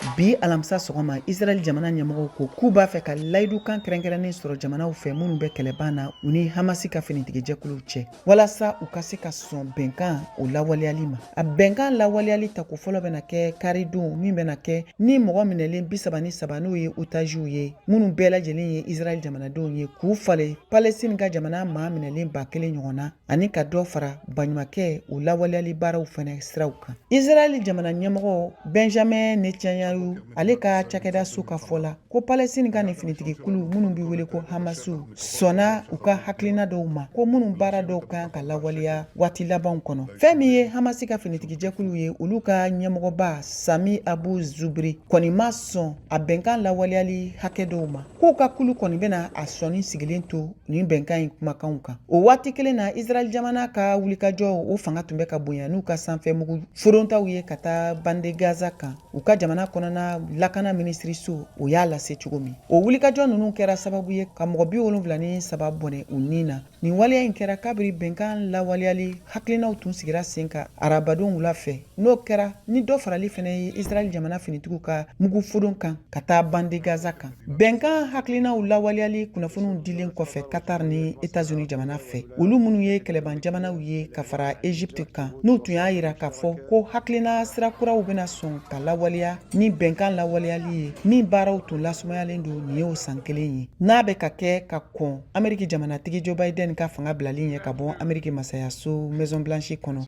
Bi alamisa sɔgɔma, Israɛl jamana ɲɛmɔgɔw ko k'u b'a fɛ ka layidukan kɛrɛnkɛrɛnnen sɔrɔ jamanaw fɛ minnu bɛ kɛlɛban na u ni Hamasi ka finitigijɛkuluw cɛ, walasa u ka se ka sɔn bɛnkan o lawaleyali ma. A bɛnkan lawaleyali tako fɔlɔ bɛna kɛ karidon min bɛna kɛ ni mɔgɔ minɛlen 33, n'o ye otaziw ye, minnu bɛɛ lajɛlen ye Israɛl jamanadenw ye, k'u falen Palestine ka jamana maa minɛlen 1000 ɲɔgɔn na, ani ka dɔ fara baɲumakɛ o lawaleyali baaraw fɛnɛ siraw kan. Israɛl jamana ɲɛmɔgɔ Benjamin Netanyahu, ale ka cakɛda so ka fɔ la ko Palestine ka nin finitigikulu minnu bɛ wele ko Hamasu sɔnna u ka hakilina dɔw ma, ko minnu baara dɔw kan ka lawaleya waati labanw kɔnɔ. Fɛn min ye Hamasi ka finitigijɛkulu ye, olu ka ɲɛmɔgɔba Sami Abu Zubri kɔni ma sɔn a bɛnkan lawaleyali hakɛ dɔw ma, k'u ka kulu kɔni bɛna a sɔnni sigilen to nin bɛnkan in kumakanw kan. O waati kelen na, Israɛl jamana ka wulikajɔ o fanga tun bɛ ka bonya n'u ka sanfɛ mugu forontaw ye ka taa bande Gaza kan, u ka jamana kɔnɔna lakana minisiriso o y'a lase cogo min. O wulikajɔ ninnu kɛra sababu ye ka mɔgɔ 73 bɔnɛ u ni na. Nin waleya in kɛra kabiri bɛnkan lawaleyali hakilinaw tun sigira sen kan arabadon wula fɛ, n'o kɛra ni dɔ farali fɛnɛ ye Israɛl jamana finitigiw ka mugu fodon kan ka taa bande Gaza kan. Bɛnkan hakilinaw lawaleyali kunnafoniw dilen kɔfɛ Qatar ni États-Unis jamana fɛ, olu minnu ye kɛlɛban jamanaw ye ka fara Égypte kan, n'u tun y'a yira k'a fɔ ko hakilina sira kuraw bɛna sɔn ka lawaleya ni bɛnkan lawaleyali ye min baaraw tun lasumayalen don nin ye o san kelen ye, n'a bɛ ka kɛ ka kɔn Ameriki jamanatigi Joe Biden ka fanga bilali ɲɛ ka bɔ Ameriki masayaso Maison Blanche kɔnɔ.